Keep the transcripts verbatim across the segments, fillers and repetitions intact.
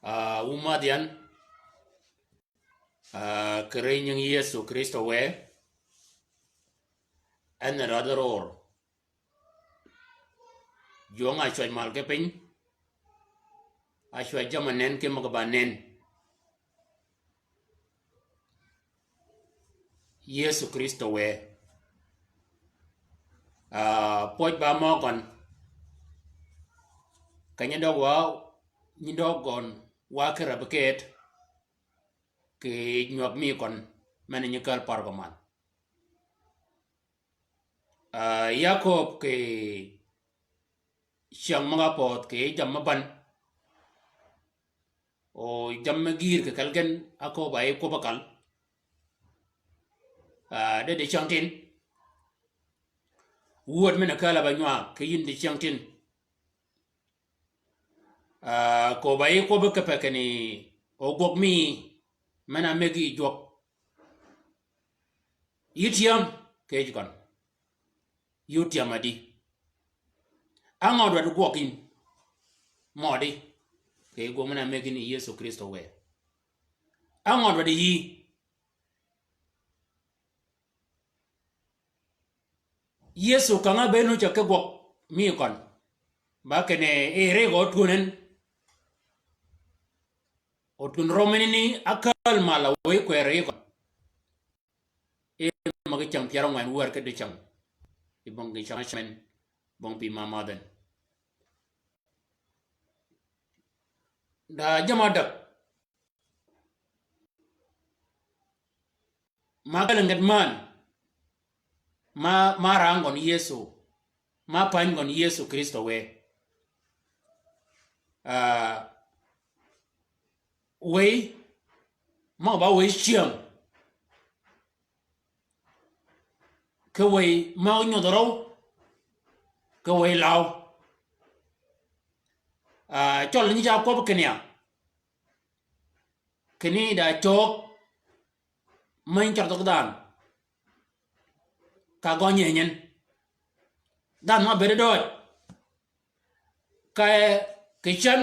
Ah, wu madh yan, ah, kì ri nying Yëso Krïstø wë, en radh ror. Jwøng a cwäj mal ki piny, a cwäj jamm-a nen ki møg-a ba nen. Yëso Krïstø wë. Ah, pwøj ba mø gøn. Keny-a døg wa, nyi døg gøn, wa ki rab kët, kì nywag mi gøn, men-a nyi kääl par gø man. Ah, Yakøb kì cyäng møg-a pödh kì jammì ban. O jammì gïr kì kelli gen, Yakøb a yi kwøbb-a kal. Ah, de dicyängtïn. Wööd men-a kääl-a ba nywag kì yïn dicyängtïn. Ah, köbb-a yi kwøbbi kipe kinni, o gwøg mi, men-a mëggi jwøk. Yï tyam, kì yij gøn. Yï otyam adi. Á ngø dwaddi gwøg yïn? Mødi. Kì gwøg men-a mëggi ni Yëso Krïstø wë. Á ngø dwaddi yï? Yëso kang-a bëëd nu ceg ki gwøg mi køn. Ba kinni e ri gø otwönen. Otwön rømmi ni ni ákääl mal a wëy kwër yi køn. E møg-a cyäng pyär ángwen wär ki dicäng. I bong ki cyäng men, bong pi ma madhen. Da jamm-a däg. Ma kal nget man, ma, ma rang gøn Yëso, ma pany gøn Yëso Krïstø wë. Ah, wëy, ma ba wëy cyäng. Ki wëy ma nyodh røw, ki wëy law. Ah, cøl nyi ca kwøb kinni ya. Kinni da cöög, meny cøl dhøg dhanhø. Ka gø nyi nyin. Dhanhø ma bëëd døøj. Ka kì cän,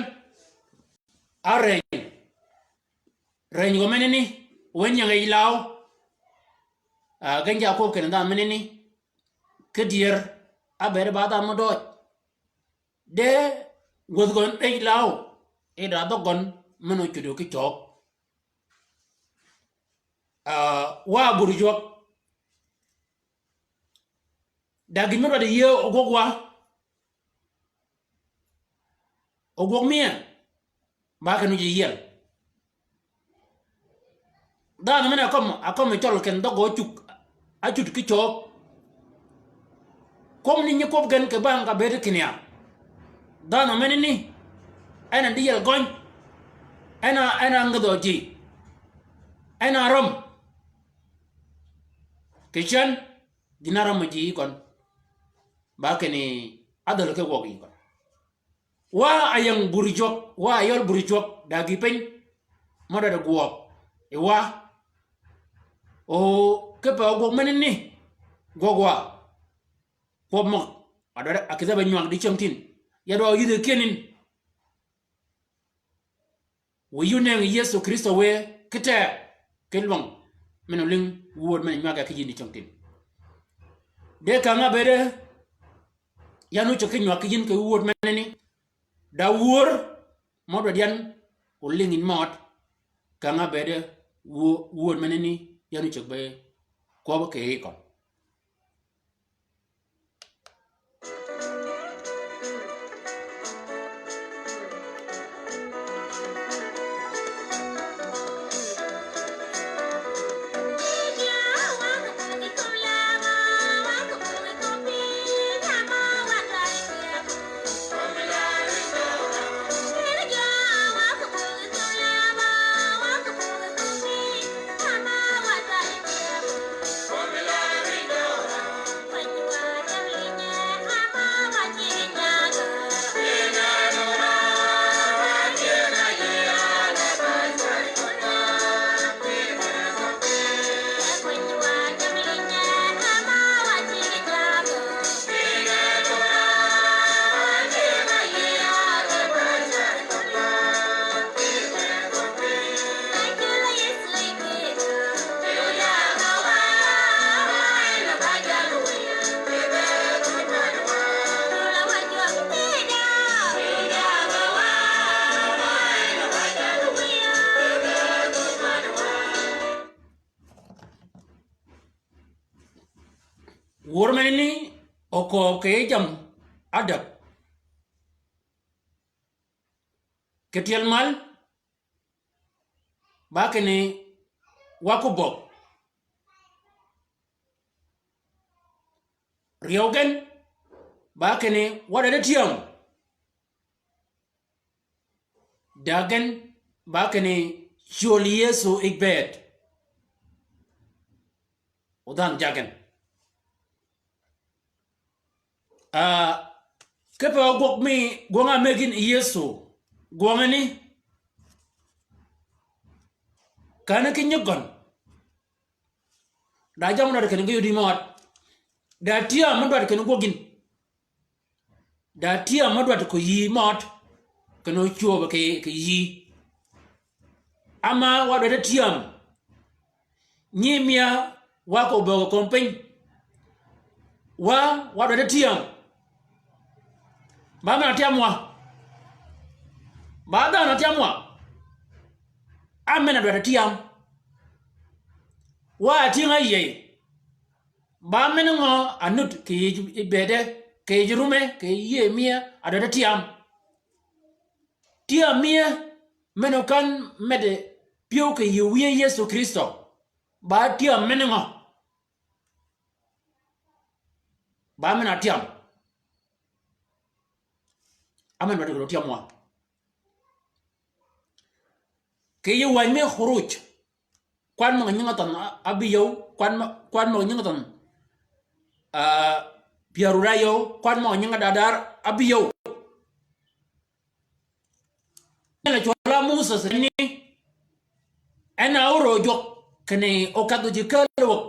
á rëny. Rëny gø menani, wëny ying yij law. Ah, gen ja kwøb kinni dhanhø menani. Ki dyër, á bëëd ba dhanhø mø døøj. De gwädh gøn yij law, e da dhøg gøn men-a ócuddi ki cöög. Ah, wa bur jwøk. Da gïn mø dwaddi yïëy ogwøg wa. Ogwøg mi en. Ba kinni ji yiel. Dhanhø men-a kømmi, a kømmi cøl kinni dhøg gø cug, á cud ki cöög. Kwøb ni nyi kwøb gen kì bang ka bëëd kinni ya. Dhanhø menani, en a diyiel gøny. En a, en a ngedhø ji. En a røm. Kì cän, gïn-a rømmi ji yi køn. Ba kinni ádhäl ki gwøg yi køn. Wa a ying bur jwøk, wa a yøl bur jwøk, da gï piny. Mø dwaddi gwøg. E wa. O, kipe ogwøg menani. Gwøg wa. Kwøb møg. A dwaddi, a kïdhi be nywag dicyängtïn. Ya dwaddi yïdhi kyënin. Wïy yï ónëngi Yëso Krïstø wë ki teg, ki lwøng, men-a ólïng wööd men-a nywag ya ki yïn dicyängtïn. De kang-a bëëde, yan óceg ki nywag ki yïn kì wööd menani. Da wöör, mø dwaddi yan, ólïng yïn mød, kang-a bëëde, wö-, wööd menani, yan óceg be, kwøb kì yi køn. Okööb kì yij jammì ádäg. Kì tyel mal, ba kinni wa ko bögg. Ryeew gen, ba kinni wa dwaddi tyääm. Dägen, ba kinni cwöl Yëso yij bëëd. O dhanhø jagen. Ah, kipe ogwøg mi gwøng-a ámëggi yïn Yëso, gwøngani, kän ki nyig gøn. Da jammì dwaddi kinni ge yodi mød. Da tyääm mø dwaddi kinni gwøg yïn. Da tyääm mø dwaddi ko yï mød. Kinni ócwöbø kì, kì yï. Ama wa dwaddi tyääm. Nyi mia wa ko böggi kömi piny. Wa, wa dwaddi tyääm. Ba men-a tyam wa. Ba dhanhø tyam wa. Ámen-a dwaddi tyam. Wa átyëng-a áyïëy. Ba men ngø a nud kì yij bëëde, kì yij rume, kì yij yïëy mia, a dwaddi tyam. Tyam mia, men-a kän meddi pyëw kì yï wïye Yëso Krïstø. Ba tyam men ngø. Ba men-a tyam. Ámen ba dwaddi ko tyam wa. Kì yij wäny mi Khuruj. Kwan møg-a nyingi thønh a, ábï yøw, kwan mø, kwan møg-a nyingi thønh, ah, pyär wud áyøw, kwan møg-a nyingi dadar ábï yøw. En a cwøl-a Moses ni, en a ór o jwøk kinni okedh ji kääl wäg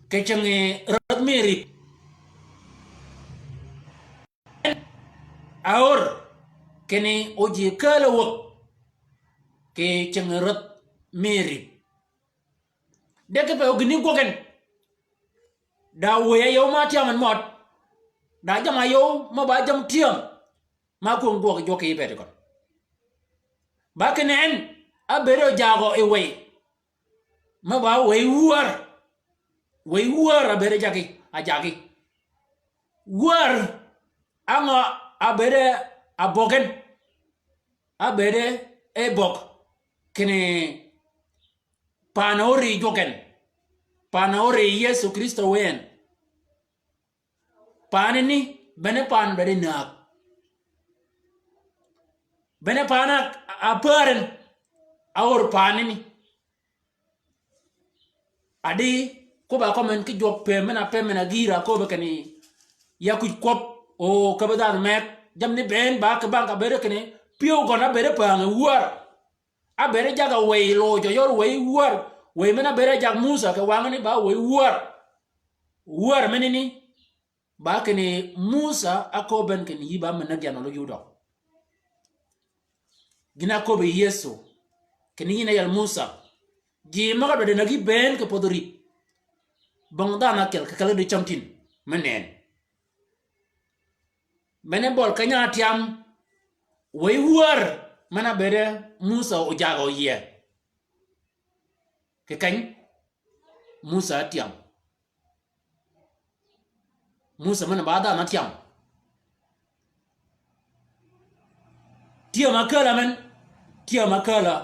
kì cinggi rädh mi rib. En a ór kinni o ji kääl wäg kì cinggi rädh mi rib. De kipe o gïni gwøg en. Da wëy-a yøw ma tyam en mød. Da jamm-a yøw ma ba jamm tyam. Ma kwöng gwøg jwøk kì bëëd gøn. Ba kinni en, ábëëd o jagø yi wëy. Ma ba wëy wär. Wëy wär ábëëd jaggi, a jaggi. Wär, á ngø ábëëd a böggi en. Ábëëd e böggi. Kinni pan-a óri jwøk en. Pan-a óri Yëso Krïstø wë en. Panani, bene pan dwaddi näg. Bene pan-a, a päär en, a ór panani. Adi, kobb-a kømmi ki jwøk pëm men-a pëm men-a gïïr-a köbbi kinni, ya kwïj kwøb, o, käbbi dhanhø meg, jammì ni bënn ba kì bang ka bëëde kinni, pyëw gøn ábëëde päng yi wär. Ábëëde jag-a wëy lojø yøl wëy wär. Wëy men-a ábëëde jag Musa kì wangani ba wëy wär. Wär menani. Ba kinni Musa áköbbi en kinni yï ba men-a näg yan ølu yudø. Gïn-a áköbbi Yëso. Kinni yïn a yal Musa. Ji møg-a dwaddi näg yï bënn kì pödhi rib. Bong dhanhø ákyel kì kelli di cängtïn. Me nënn. Bene bøl keny-a átyam, wëy wär, men-a ábëëde Musa ojagø yie. Kì keny, Musa átyam. Musa men-a ba dhanhø átyam. Tyam-a kääl-a men, tyam-a kääl-a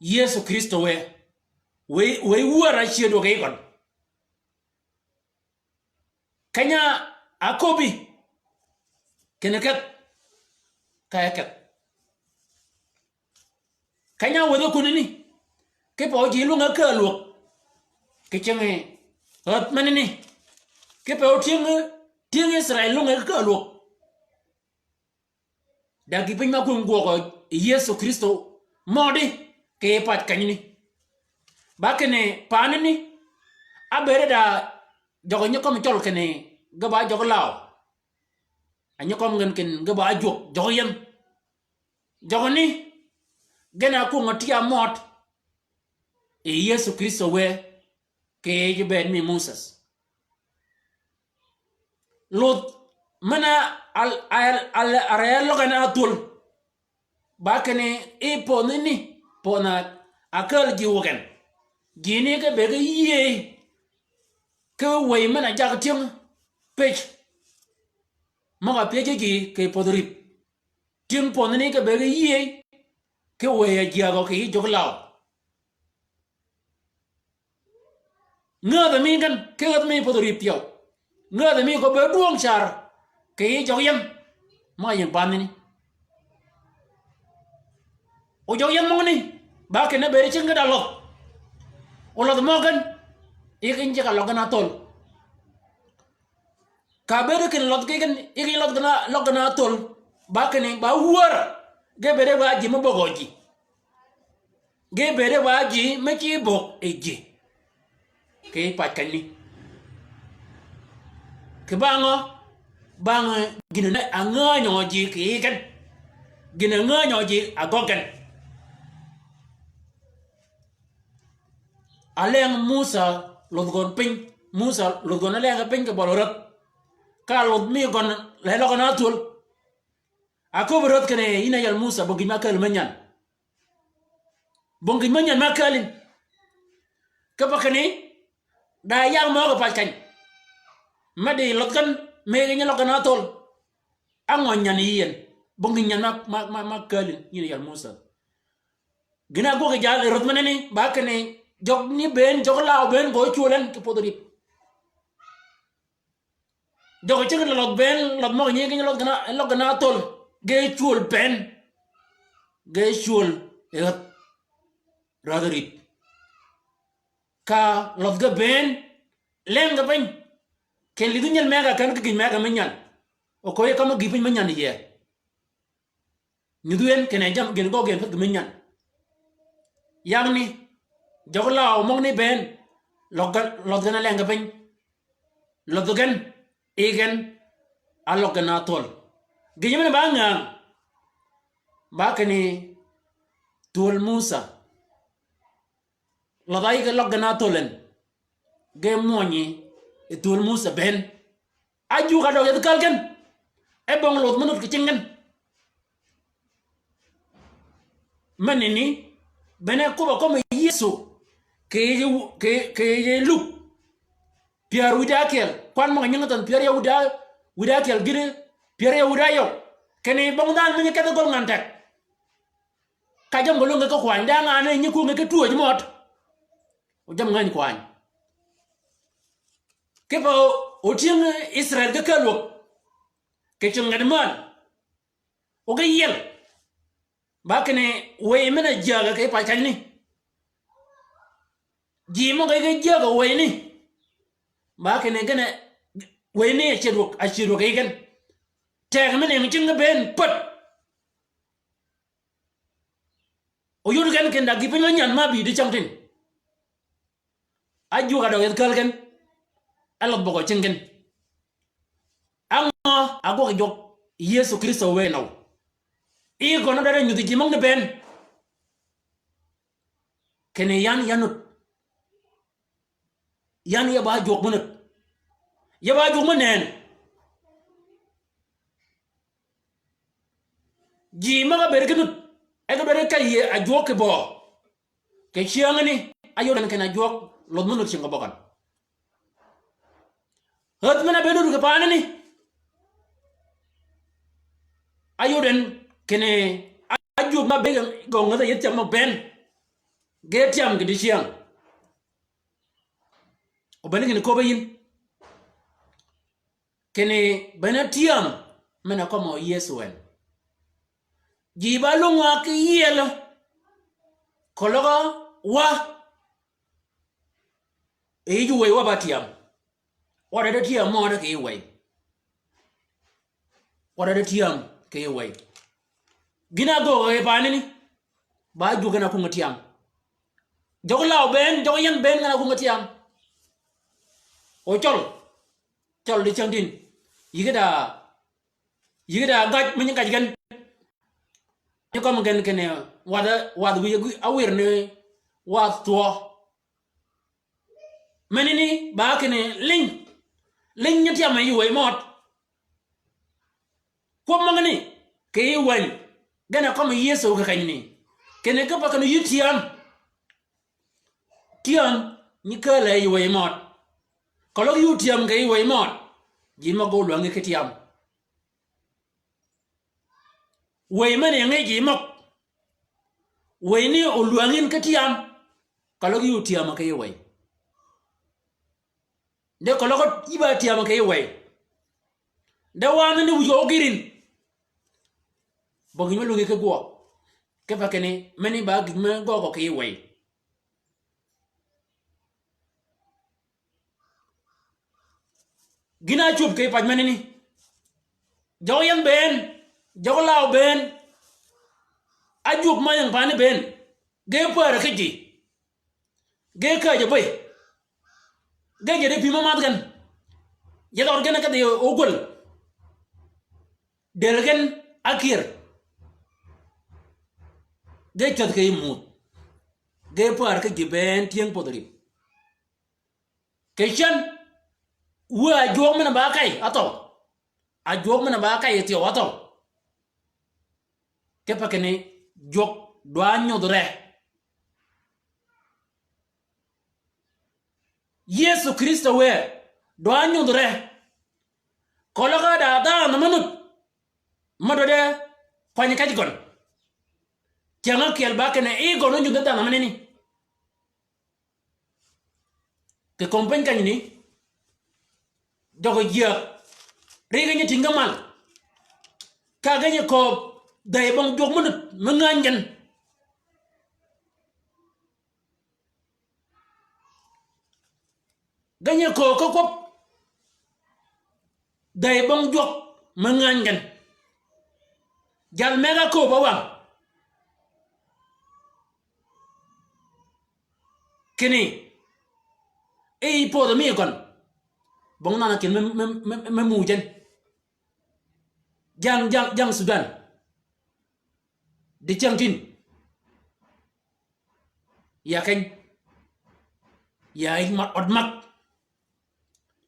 Yëso Krïstø wë. Wëy, wëy wär ácyëddi wøg yi gøn. Keny-a áköbbi. Kinni kedh. Ka e kedh. Keny-a áwädhi kunani. Kipe o ji lwøng-a kääl wäg. Kì cinggi rädh menani. Kipe o tyëng, tyëng Israil lwøng-a kääl wäg. Da gï piny ma kwöng gwøgø yi Yëso Krïstø mødi kì pac kenyani. Ba kinni panani, ábëëde da jøgø nyi kømmi cøl kinni ge ba jøgø law. A nyi kømmi gen kinni ge ba jwøk jøgø yien. Jøgø ni, gen a kwöng-a tï-a mød yi Yëso Krïstø wë kì yij bëëd mi Moses. Lodh men-a al, al, al, al, a ree løg en a thwöl. Ba kinni i pödhani, pödh-a kääl ji wäg en. Ji ni ge bëgg yïëy. Ki wëy men-a jagg tyëng pëj. Møg-a pyëj ji kì pödhi rïp. Tyëng pödhani kì bëëd yïëy, kì wëy-a jyägø kì yij jøglaw. Ngädhi mi gen, kì ngädhi mi pödhi rïp thyew. Ngädhi mi gø bëëd dwøng car, kì yij jøg yien. Møg-a ying pandhani. O jøg yien møgani, ba kinni bëëd cing gen da lødh. O lødh møg gen, yï kinni ceg-a løg gen a thöl. Ka bëëd kinni lødh ki gen, yï kinni lødh gen a, løg gen a thöl. Ba kinni, ba wär. Ge bëëde ba ji me bögø ji. Ge bëëde ba ji me ci bög yi ji. Kì pac kanyni. Kì bang ngø, bang gïn-a ngänyø ji kì gen. Gïn-a ngänyø ji a gøggi gen. A leng Musa lødh gøn piny. Musa lødh gøn a leng piny kì bøli rädh. Ka lødh mi gøn le løg gen a thöl. A köbbi rädh kinni yïn a yal Musa, bong gïn ma kääl me nyan. Bong gïn me nyan ma kääl yïn. Kipe kinni, da yag møg-a pac kany. Me di lødh gen, me yï nyi løg gen a thöl. Á ngø nyan yï yien. Bong gïn nyan ma, ma, ma, ma kääl yïn, yïn a yal Musa. Gïn-a ágwøg yi jal rädh menani, ba kinni, jøgni bënn, jøglaw bënn, gø cwöl en kì pödhi rïp. Jøg cing ni lødh bënn, lødh møg-a nyi kinni løg gen a, løg gen a thöl, ge cwöl bënn, ge cwöl yi rädh, rädh rïp. Ka lødh ge bënn, leng ge piny, kinni lïdhi nyel mëgg-a ken kì gïn mëgg-a me nyan. O köö yie ka mø gïï piny me nyan yie. Nyudhi en kinni jammì gïn gø gen pädh gï me nyan. Yagni, jøglaw møgani bënn, lødh gen, lødh gen a leng ge piny. Lødh gen, yi gen, a løg gen a thöl. Gïjø men ba ngäng, ba kinni thwöl Musa. Lødh a yï ge løg gen a thöl en. Ge mwønyi, yi thwöl Musa bënn. Ájug a døg yethi kääl gen. E bong lødh me nud kì cing gen. Menani, bene kwøbb-a kømmi Yëso, kì yij, kì, kì yij Luk. Pyär wïdá ákyel, kwan møg-a nyingi thønh pyär ya wïdá, wïdá ákyel gïti, pyär ya wïdá yøw. Kinni bong dhanhø me nyi kedhi gøl ngan teg. Ka jammì gø lwønge ki kwany, da ngan-a nyi kwönge ki twöj mød. O jammì ngäny kwany. Kipe o, o tyëng Israel ki kääl wäg. Kì cing nget män. O ge yiel. Ba kinni wëy men-a jyääg kì pac kanyni. Ji møg-a ge jyääg wëyni. Ba kinni gene wëyni a cedwøg, a cedwøg yi gen. Teg men-a ying cing ge bënn päd. O yod gen kinni da gïï piny me nyan ma bï di cängtïn. Ájug a døg yethi kääl gen. Á lødh bøgø cing gen. Á ngø a gwøg jwøk Yëso Krïstø wë nøw. Yi gøn-a dwaddi nyudhi ji møgani bënn. Kinni yan, yan nud. Yan ya ba jwøk me nud. Ya ba jwøk me nënnì. Ji møg-a bëëd ki nud. E ge dwaddi ka yïe a jwøk kì bøø. Kì cyängani, áyod en kinni a jwøk, lødh me nud cingi bøgøn. Ädh men-a be nud kì paanani. Áyod en kinni, a, ájwøk ma be gø ngädh-a yethi tyam mø bënn. Ge tyam kì dicyäng. O bënn kinni köbbe yïn. Kinni bene tyam men-a kømmi Yëso en. Ji ba lwöng wa ki yiel. Keløg wa. Yi yij wëy wa ba tyam. Wa dwaddi tyam mø de kì yij wëy. Wa dwaddi tyam kì yij wëy. Gïn-a ágöög yi paanani. Ba jwøk gen a kwöngi tyam. Jøglaw bënn, jøg yien bënn gen a kwöngi tyam. O cøl. Cøl di cängtïn. Yï ge da, yï ge da gaj, me nyi gaj gen. Nyi kømmi gen kinni, wadh, wadh wïj áwïr ni, wadh thwø. Menani, ba kinni, liny. Liny nyi tyam yi wëy mød. Kwøb møgani, kì yij wäny, gen a kømmi Yëso kì kenyni. Kinni kipe kinni yï tyam. Tyam, nyi kääl yi wëy mød. Keløg yï otyam kì yij wëy mød. Ji møg-a gø lwängi ki tyam. Wëy men-a ying yi ji møg. Wëy ni olwäng yïn ki tyam. Keløg yï otyämø ki yij wëy. De keløg yï ba tyämø ki yij wëy. De wanani wïj ogïr yïn. Bø gïn me lwängi ki gwøg. Kipe kinni, meni ba gïn me gøggø ki yij wëy. Gïn-a ácwöb kì pac menani. Jøg yän bënn, jøg law bënn, ájwøk ma ying paani bënn, ge päär ki ji, ge käjj bëy, ge jedi pï me madh gen, jedi ød gen kedhi ogwäl, dël gen ákyër, ge cwädh kì yij muuth, ge päär ki ji bënn tyëng podh rïp. Kì cän, wë ajwøk men-a ba kay, áthøw. Ajwøk men-a ba kay thyew, áthøw. Kipe kinni, jwøk dwa nyudh re. Yëso Krïstø wë, dwa nyudh re. Keløg ka da dhanhø me nud, me dwaddi kwanyi kej gøn. Cyäng ákyel ba kinni, i gøn ónyudh dhanhø menani. Kì kömi piny kenyni, jøg-a jyääg, ri ge nyi tïng ge mal, ka ge nyi kööb, dhey bong jwøk me nud, me ngäny gen. Ge nyi kööb ki kwøb, dhey bong jwøk, me ngäny gen. Jal meg-a kööb áwang. Kinni, e yi podh mi gøn. Bong dhanhø kinni me, me, me, me muuj en. Jang, jang, jang Sudan. Di cäng tin. Ya keny. Ya yij mag, ød mag.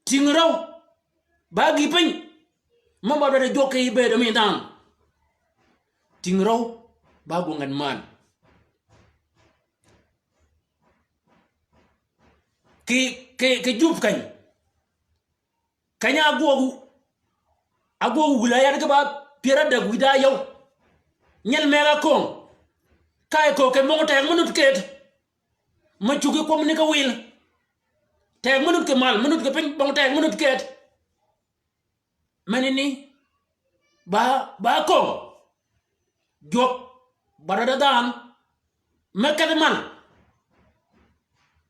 Tïng røw, ba gïï piny, mø ba dwaddi jwøk kì bëëd mi dhanhø. Tïng røw, ba gwøng gen männ. Kì, kì, kì jub keny. Keny-a ágwøg, ágwøg wïl-a yad ge ba pyär ádäg wïdá yøw. Nyel meg-a áköng. Ka e köög kì bong teg me nud ked. Me cuggi kwøb ni ki wil. Teg me nud kì mal, me nud kì piny, bong teg me nud ked. Menani, ba, ba köng. Jwøk, ba dwaddi dhanhø. Me kedhi mal.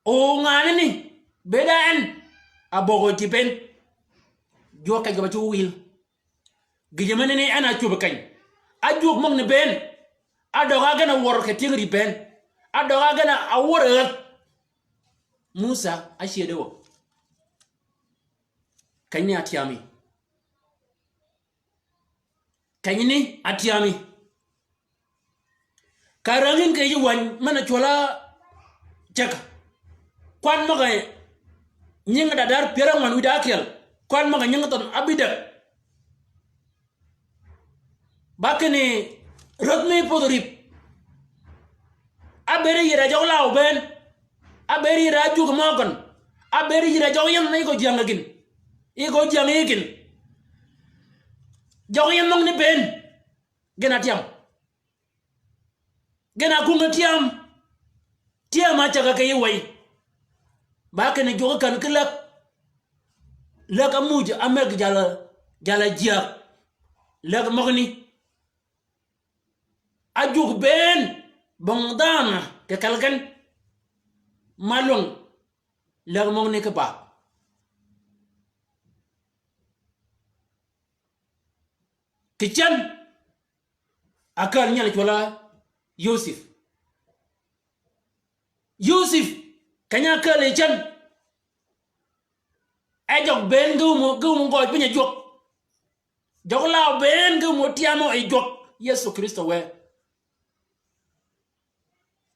O nganani, bëëd á en, abøgø ji bënn. Jwøk kej ge ba cu wil. Gïjø menani en a cwöb keny. Ájwøk møgani bënn. Ádøg á gen-a wør kì tyëng rïp bënn. Ádøg á gen-a wør ädh. Musa ácyëddi wø. Kenyni atyami. Kenyni atyami. Ka rängi yïn kì yij wäny men-a cwøl-a ceg. Kwan møg-a nyingi dadar pyär ángwen wïdá ákyel. Kwan møg-a nyingi thønh ábïdäg. Ba kinni rädh mi podh rïp. Ábëëd yïr a jøg law bënn. Ábëëd yïr a ájug mø gøn. Ábëëd yïr a jøg yïn ni gø jyäng gïn. I gø jyäng yi gïn. Jøg yïn møgani bënn. Gen a tyam. Gen a kwöngi tyam. Tyam a cäg-a kì yij wëy. Ba kinni jwøk kän ki läg. Läg ámuuj á mëgg jal, jal-a jyääg. Läg møgani. Ájug bënn bong dhanhø kì kelli gen. Ma lwäng läg møgani ki ba. Kì cän, akääl nyal cwøl-a Yosif. Yosif, keny-a akääl yi cän. E jøg bënn ge wum, ge wum gøj piny yi jwøk. Jøg law bënn ge wum tyamø yi jwøk. Yëso Krïstø wë.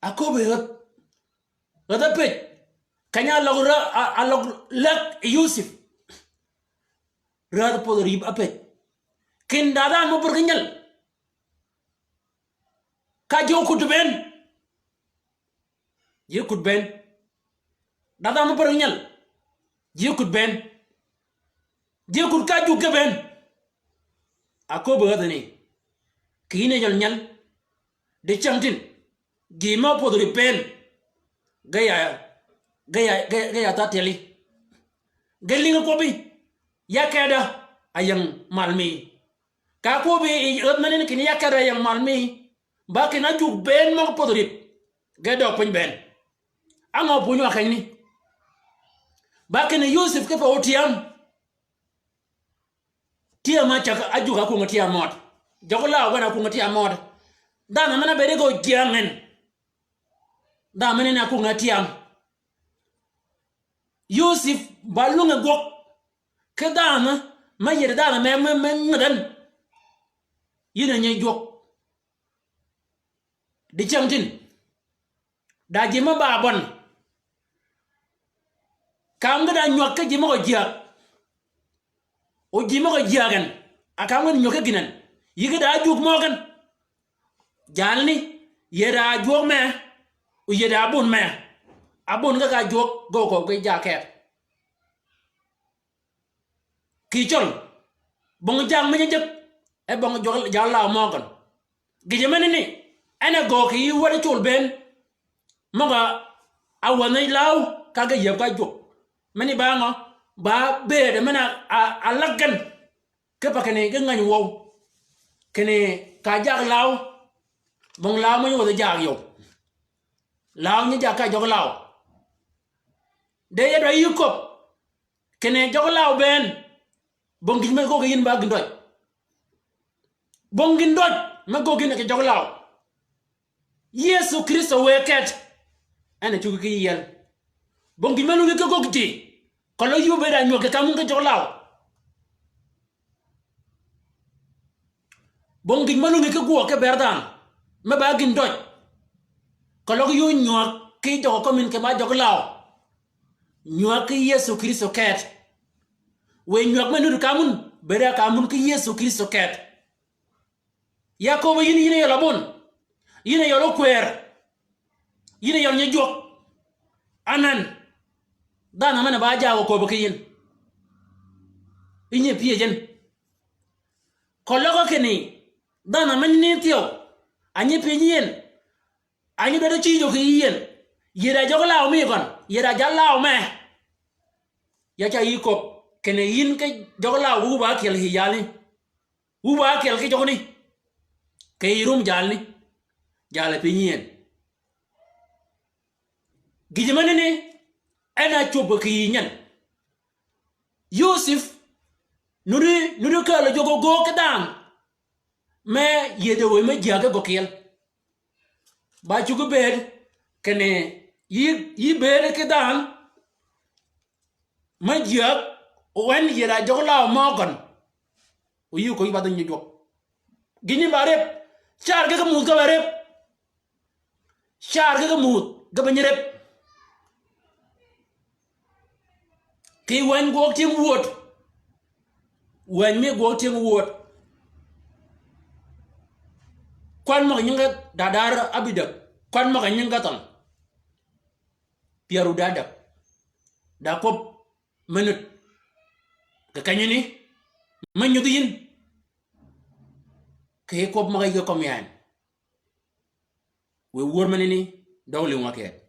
Aköbbi rädh. Rädh ápëj. Keny-a áløg rädh, a, áløg läg yi Yosif. Rädh podh rïp ápëj. Kinni da dhanhø mø bur ki nyel. Ka ji ókud bënn. Ji ókud bënn. Da dhanhø mø bur ki nyel. Ji ókud bënn. Ji ókud ka jug ge bënn. Aköbbi rädhani. Kì yïn a jøl nyal. Dicängtïn. Ji me opwödhi rïp bënn. Ge ya, ge ya, ge, ge ya dha tyeli. Ge lïngi kwøbbi. Ya kedø. A ying mal mi. Ka kwøbbi yi rädh menani kinni ya kedø a ying mal mi. Ba kinni ájug bënn møg-a pwödhi rïp. Ge døg piny bënn. Á ngø pwönyi wa kenyni. Ba kinni Yusuf kipe ótyam. Tyam a cäg ájug ákwöngi tyam mød. Jøgi law gen ákwöngi tyam mød. Dhanhø men-a ábëëd ge ójyäng en. Dhanhø men-a ákwöngi tyam. Yusuf ba lwänge gwøg. Ki dhanhø, me yïëdi dhanhø me, me, me ngädhøn. Yïn a nyi jwøk. Dicängtïn. Da ji me ba bøn. Kam ge da nywag ki ji møg-a jyäg. O ji møg-a jyäg en. A kam ge nywag ki gïn en. Yï ge da jwøk møgen. Jalni, yïëd a jwøk me. O yïëd a bun me. A bun ge ka jwøk ge ko ge ja keth. Kì cøl, bong jang mi nyi jek, e bong jøg, jal law møgøn. Gïjø menani, en a gø kì yï wäd col bënn, møg-a, a wänhi law, ka ge yïëb ka jwøk. Meni ba ngø, ba bëëd men-a, a, a läg gen. Kipe kinni ge ngäny wøw. Kinni ka jag law, bong law mø nyi wädhi jag yøw. Law nyi jag ka jøg law. De ya dwa yï köbb. Kinni jøg law bënn. Bong gïn me göggi yïn ba gïn døj. Bong gïn døj, me göggi yïn kì jøg law. Yëso Krïstø wë ket. En a cuggi ki yiel. Bong gïn me lwängi ki göggi ji. Keløg yï óbëëd a nywäg kì kam wun ki jøg law. Bong gïn me lwängi ki gwøg ki bër dhanhø. Me ba gïn døj. Keløg yï ónywäg ki jøg kømmin kì ba jøg law. Nywäg ki Yëso Krïstø ket. Wë nywäg me nuti kam wun, bëëd a kam wun ki Yëso Krïstø ket. Ya köbbi yïn, yïn a yøl abun. Yïn a yøl ókwër. Yïn a yøl nyi jwøk. Anan. Dhanhø men-a ba jagø köbbi ki yïn. Yïn a pyëj en. Keløg kinni. Dhanhø men-a ni thyew. A nyi pyëj yïn. A nyi dwaddi cïjø kì yïn. Yïëd a jøg law mi gøn. Yïëd a jal law me. Ya ca yï köbb. Kinni yïn ki jøg law wu ba kyel kì jalni. Wu ba kyel ki jøgni. Kì yï rum jalni. Jal a piny yïn. Gïjø menani, en a cwöb kì yï nyen. Yosep, nuddi, nuddi kääl jwøk gø ki dhanhø. Me yïëdø wëy me jyäg gø kyel. Ba cuggi bëëd, kinni yï, yï bëëd ki dhanhø. Me jyäg, o en yïëd a jøg law mø gøn. O yï köbbi ba dhø nyi jwøk. Gïn nyi ba rep. Car ge ki muudh ge ba rep. Car ge ki muudh ge ba nyi rep. Kì wänyi gwøg tyëng wööd. Wänyi mi gwøg tyëng wööd. Kwan møg-a nyingi da dar ábïdäg. Kwan møg-a nyingi thøn. Pyär wud ádäg. Da kwøb me nud. Kì kenyani. Me nyudhi yïn. Kì kwøb møg-a yï ge kømmi yan. Wë wör menani, døg lïngi wa kì.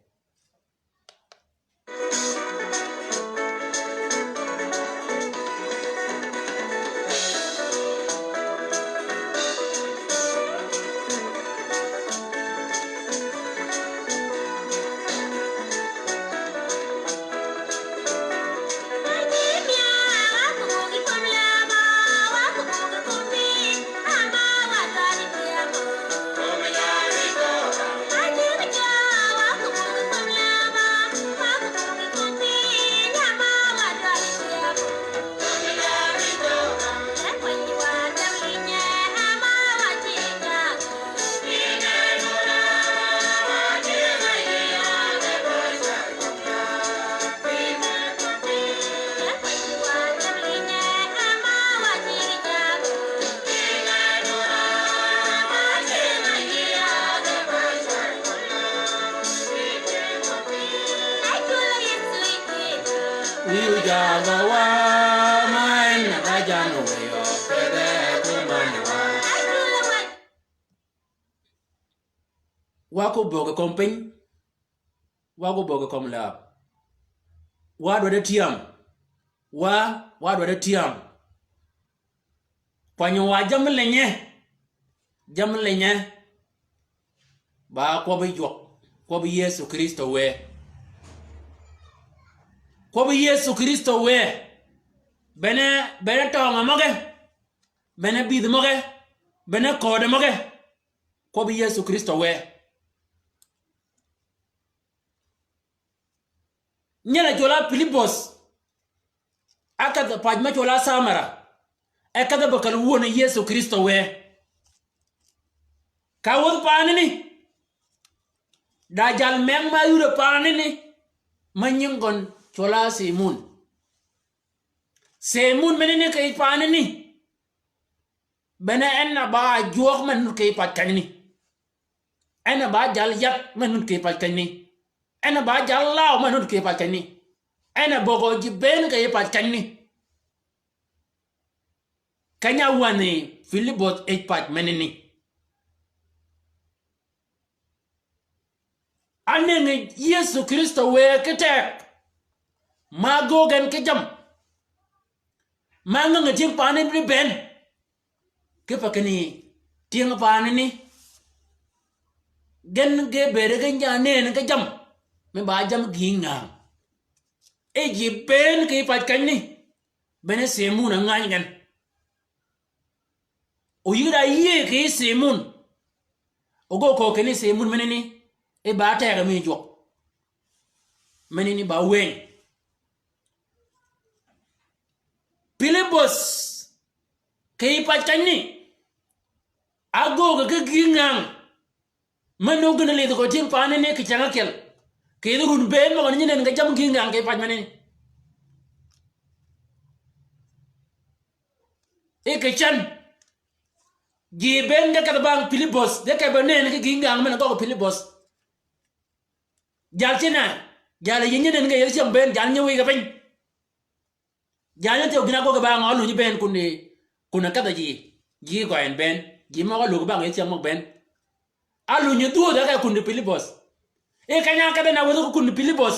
Wa ko böggi kömi piny. Wa ko böggi kömi läb. Wa dwaddi tyam. Wa, wa dwaddi tyam. Kwany-a wa jammì leny. Jammì leny. Ba kwøbbi Jwøk. Kwøbbi Yëso Krïstø wë. Kwøbbi Yëso Krïstø wë. Bene, bene tøngø møge. Bene bïdhi møge. Bene ködø møge. Kwøbbi Yëso Krïstø wë. Nyel-a cwøl á Pilibos, ákedh pac me cwøl á Samara, e kedh be kel wuön Yëso Krïstø wë. Ka wädhi paanani, da jal meng me áyudø paanani, me nying gøn cwøl á Simon. Simon menani kì yij paanani, bene en a ba jwøk me nud kì yij pac kenyani. En a ba jal yadh me nud kì yij pac kenyani. En a ba jal law me nud kì yij pac kenyani. En a böggø ji bënn kì yij pac kenyani. Keny-a áwänhi Pilibos yij pac menani. Ánëngi Yëso Krïstø wë ki teg, ma ágöög gen ki jammì, ma ángängi tyëng paanani bi bënn. Kipe kinni tyëng paanani, gen ge bëëde gen ja nënni ki jammì, mi ba jammì gïï ngäng. E ji bënn kì yij pac kenyani, bene Simon a ngäny gen. O yïg da yïëy kì yij Simon. O gø köög kinni Simon menani, e ba tegø mi Jwøk. Menani ba wëny. Pilibos, kì yij pac kenyani, ágöög ki gïï ngäng. Me nöng gïn lidh gø tyëng paanani kì ceng ákyel. Kì yij run bënn møgø ni nyi nënn ge jammì gïï ngäng kì yij pac menani. E kì cen. Ji bënn ge kedh bang Pilibos, ge kedh be nënni ki gïï ngäng men gøggi Pilibos. Jal cinni, jal yï nyi nënn ge yij cyäng bënn, jal nyi wïge piny. Jal nyi thyew gïn-a ágöggi bang, alunyi bënn kunni, kunni kedh-a ji, ji gø en bënn, ji møg-a álöggi bang yij cyäng møg bënn. Alunyi dhwödh-a ke kunni Pilibos. E keny-a ákedh en a wäthi ki kunni Pilibos.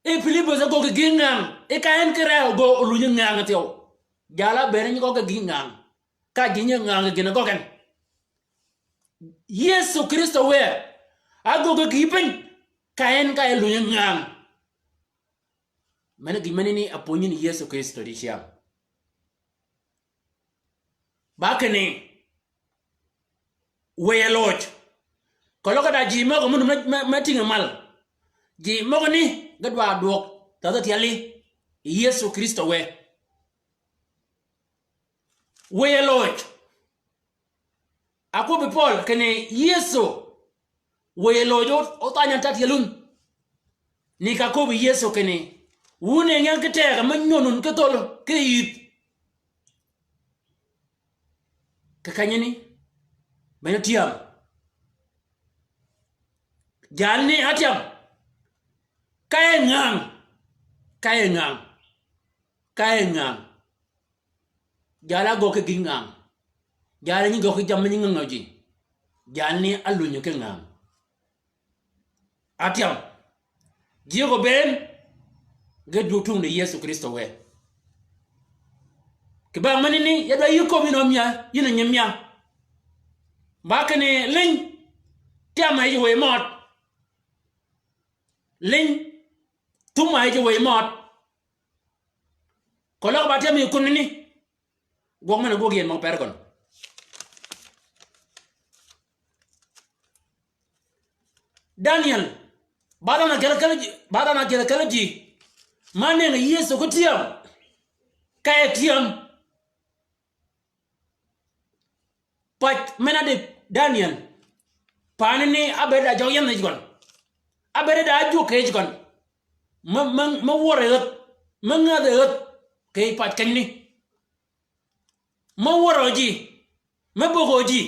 E Pilibos ágöggi gïï ngäng, e ka en ki ree gø olunyi ngäng thyew. Jal-a ábëëd nyi gøggi gïï ngäng. Ka ji nyi ngäng gïn-a gøggi en. Yëso Krïstø wë, ágöggi gïï piny, ka en ka e lunyi ngäng. Mene gïn menani apwönyi ni Yëso Krïstø dicyäng. Ba kinni, wëye loj. Keløg da ji møg-a mø, mø, mø, mø tïngi mal. Ji møgani ge dwa dwøg tadhi tyeli yi Yëso Krïstø wë. Wëye loj. Akwøbbi Pøøl kinni Yëso wëye loj o, othany-a ta tyelun. Ni ka köbbi Yëso kinni, wun e ngen ki tegø me nyönun ki thöl ki yïth. Kì kenyani, bene tyam. Jalni átyam. Ka e ngäng. Ka e ngäng. Ka e ngäng. Jal-a ágöggi gï ngäng. Jal-a nyi göggi jammì nyi ngängø ji. Jalni álunyi ki ngäng. Atyam. Ji gø bënn, ge dwöög tung di Yëso Krïstø wë. Kì bang menani, ya dwa yï köbbi yïn omya, yïn a nyiimya. Ba kinni liny, tyam a yij wëy mød. Liny, thum a yij wëy mød. Keløg ba tyam yi kunani. Gwøg men-a gwøg yien møg per gøn. Daniel, ba dhanhø ákyel ákyel ji, ba dhanhø ákyel ákyel ji. Ma nëngi Yëso ki tyam. Ka e tyam. Pac men-a di Daniel. Paani ni ábëëd da jøg yän yij gøn. Ábëëd da ájwøg kì yij gøn. Me, me, me wør e ädh. Me ngädh e ädh. Kì yij pac kenyni. Me wørø ji, me bögø ji.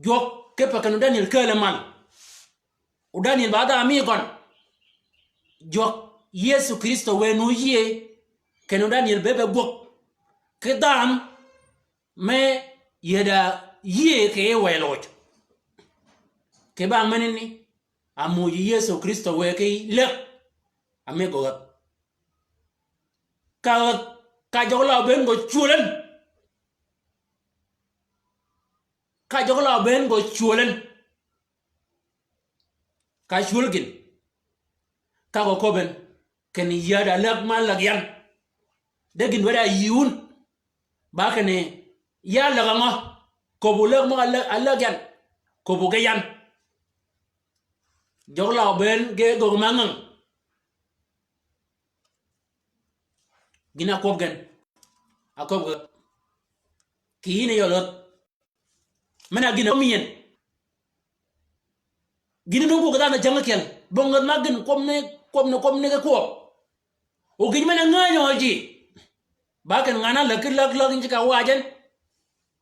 Jwøk kipe kenni Daniel kääl mal. O Daniel ba dha mi gøn. Jwøk Yëso Krïstø wë nu yïëy. Kenni Daniel be be gwøg. Ki dhanhø me yïëy da yïëy kì yij wëy loj. Kì bang menani, a muuj Yëso Krïstø wë ki läg, a mëgg gø ghäth. Ka, ka jøg la óbëën gø cwöl en. Ka jøg la óbëën gø cwöl en. Ka cwöl gïn. Ka gø köbben. Kinni ya da läg ma läg yan. De gïn wede a yï wun. Ba kinni ya läg angø. Köbbu läg møg-a läg, a läg yan. Köbbu ge yan. Jøg la óbëën ge göggi ma ngäng. Gïn-a ákwøb gen. Áköbbi gen. Kì yïn yi yøl ädh. Men-a gïn-a ámï yien. Gïn-a nung buggi dhanhø cäng ákyel. Bong ädh ma gïn kwøbbi ni, kwøbbi ni, kwøbbi ni ki kwøb. O gïn men-a ngänyø ji. Ba kinni ngan-a läg ki läg läg nyi ka waaj en.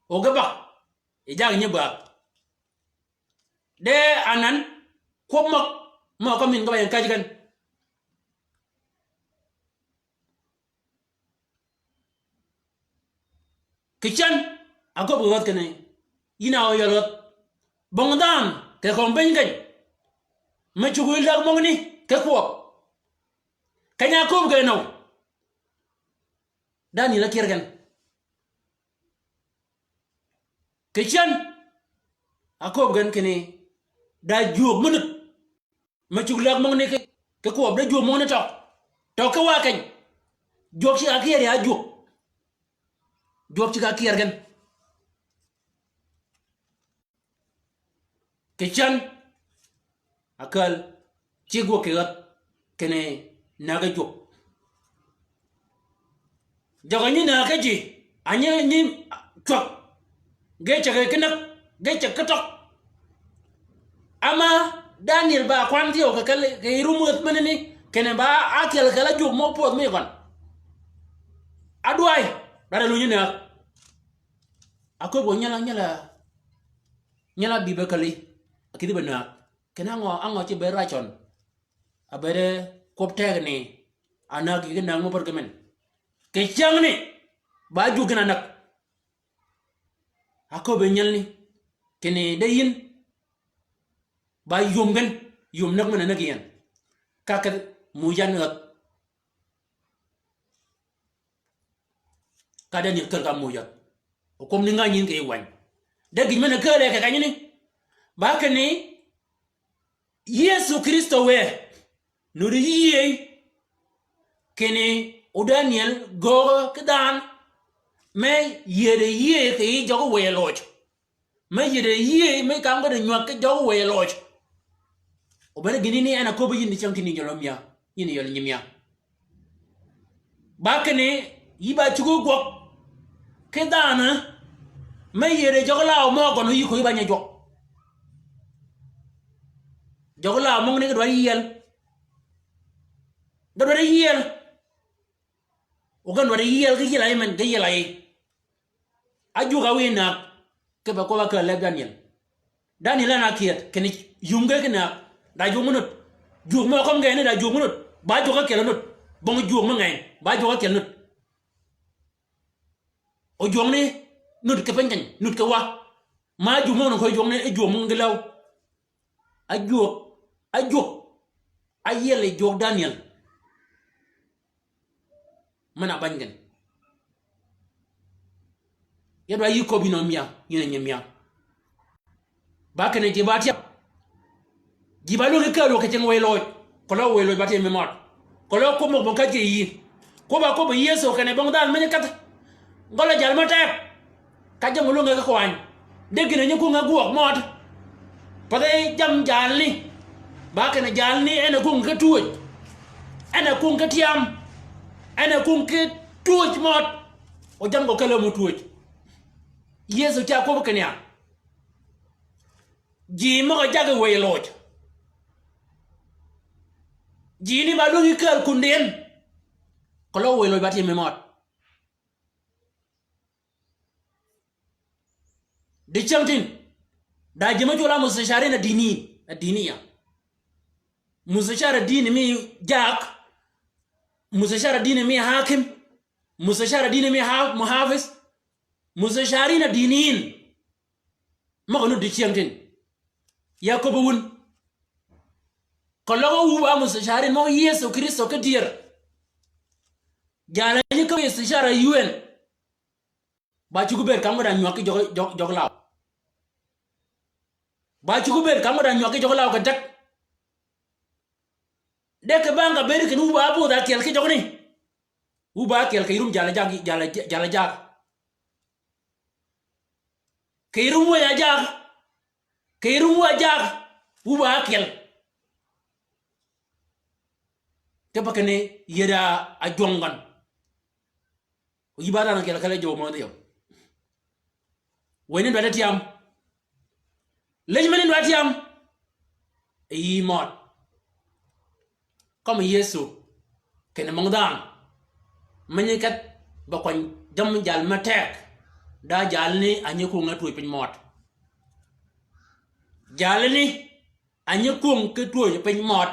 O ge ba. Yi jaggi nyi bäg. De anan, kwøb møg, møg-a kømmi yïn ge ba yien käjji gen. Kì cän, a köbbi gø ghäth kinni, yïn a óyøl ghäth. Bong dhanhø, kì kömi piny keny. Me cuggi läg møgani, ki kwøb. Keny-a áköbbi gen nøw. Daniel ákyër gen. Kì cän, a köbbi gen kinni, da jwøk mø nud. Me cuggi läg møgani ki, ki kwøb de jwøk møgani tø. Tø ki wa keny. Jwøk ceg-a ákyër ya jwøk. Jwøk ceg-a ákyër gen. Kì cän, ákääl, ceg gwøg kì ghäth, kinni näg-a jwøk. Jøg-a nyi näg ki ji, a nyi, nyi cwäg, ge ceg ki näg, ge ceg ki tøg. Ama Daniel ba kwan thyew kì kelli, kì yij rum ädh menani, kinni ba ákyel kelli jwøk mø pwödh mi gøn. Ádway, dwaddi lunyi näg. Aköbbi nyel-a, nyel-a, nyel-a bïbe källi, a kïdhi be näg. Kinni ángø, ángø ci bëëd racøn. A bëëde kwøb tegni, a näg kì ki näg mø pär ki men. Kì cängni, ba jwøk gïn-a näg. Aköbbi nyelni, kinni de yïn, ba yum gen, yum näg men-a näg yien. Ka kedhi muuj yan ädh. Ka Daniel kääl ka muuj yan. O kwøb ni ngäny yïn kì yij wäny. De gïn men-a kääl e kì kenyani. Ba kinni, Yëso Krïstø wë. Nuddi yïëy. Kinni o Daniel göögø ki dhanhø. Me yïëde yïëy kì yij jøggi wëy loj. Me yïëde yïëy, me kam ge di nywag ki jøggi wëy loj. O bene gïn ni en a köbbi yïn di cäng kinni yøl mya. Yïn yøl nyi mya. Ba kinni, yï ba cuggi gwøg. Ki dhanhø. Me yïëde jøggi law mø gøn yï ko yï ba nyi jwøk. Jøggi law møgani ge dwaddi yiel. Ge dwaddi yiel. O gen dwaddi yiel, ge yiel a yï men, ge yiel a yï. Ájwøg-a wïy näg, kipe kwøbb-a kääl leb Daniel. Daniel en a kyëëd, kinni yum ge ki näg, da jwøk mø nud. Jwøk mø kømmi gen ni da jwøk mø nud, ba jwøk ákyel nud. Bong jwøk mø ngeny, ba jwøk ákyel nud. O jwøk ni, nud ki piny keny, nud ki wa. Ma jwøk mø nud ko jwøk ni, jwøk mø ngi läw. Ájwøk, ájwøk, áyiel yi jwøk Daniel. Men-a bany gen. Ya dwaddi yï köbbi yïn a mya, yïn a nyi mya. Ba kinni ji ba tyäb. Ji ba lwøngi kääl wø kì cing wëy loj. Keløg wëy loj ba timi møt. Keløg kwøb møg-a käjji yï. Kwøbb-a köbbi Yëso kinni bong dhanhø menyi kädhi. Gøl-a jal mø teg. Ka jammì lwønge ki kwany. De gïn-a nyi kwönge gwøg møt. Pathi jammì jalni. Ba kinni jalni en a kwönge ki twöj. En a kwönge ki tyam. En a kwönge ki twöj møt. O jammì gø kelli mø twöj. Yëso ca kwøbbi kinni ya. Ji møg-a jaggi wëy loj. Ji ni ba lwøngi kääl kundi en. Keløg wëy loj ba timi møt. Di cängtïn, da ji me cwøl-a mustasharin ad-diniyin, ad-diniya. Mustashar ad-dini mi jaak, mustashar ad-dini mi hakim, mustashar ad-dini mi ha-, muhafis, mustasharin ad-diniyin. Møg-a nuti cyängtïn. Ya köbbi wun. Keløg wu ba mustashari mø Yëso Krïstø ki dyër. Jalà nyi köbbi istashara yuen. Ba cuggi bëëd ka ngø da nywäg ki jøg, jøg, jøg law. Ba cuggi bëëd ka ngø da nywäg ki jøg law kì däg. De kì bang ka bëëd kinni wu ba bödh ákyel ki jøgani. Wu ba ákyel kì yï rum jalà jag, jalà, jalà jag. Kì yï rum wëy-a jag. Kì yï rum wëy-a jag. Wu ba ákyel. Kipe kinni yï da ájwøng gøn. Yï ba dhanhø ákyel kelli jwøk mø dhiyø. Wëy ni dwaddi tyam. Lëj meni dwaddi tyam. Yï mød. Kømmi Yëso. Kinni møng dhanhø. Me nyi kedh ba kwany jammì jal me teg. Da jalani a nyi kwöng-a twöj piny mød. Jalani a nyi kwöng ki twöj piny mød.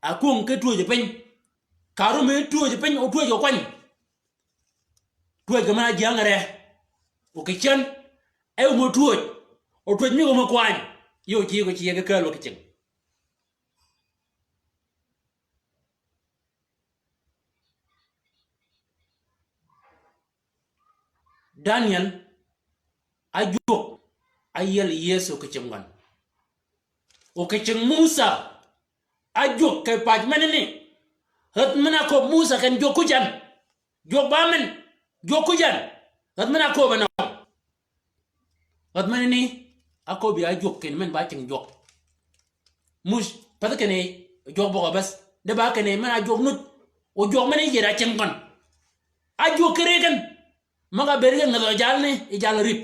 A kwöng ki twöj piny. Ka rum mi twöj piny, o twöj o kwany. Twöj kì men-a jyäng re. O kì cen. E um o twöj. O twöj mi um o kwany. Yï o cigø cigø kääl o kì cing. Daniel, ájwøk, áyiel Yëso kì cing gøn. O kì cing Musa, ájwøk kì pac menani. Räth men-a köbbi Musa kinni jwøk kujan. Jwøk ba men, jwøk kujan. Räth men-a köbbi nø. Räth menani, áköbbi ájwøk kinni men ba cing jwøk. Muc, path kinni jwøk bøgø beth. De ba kinni men-a jwøk nud. O jwøk meni yï da cing gøn. Ájwøk ki ri gen. Møg-a bëëd gen ngädhø jalani, yï jal rip.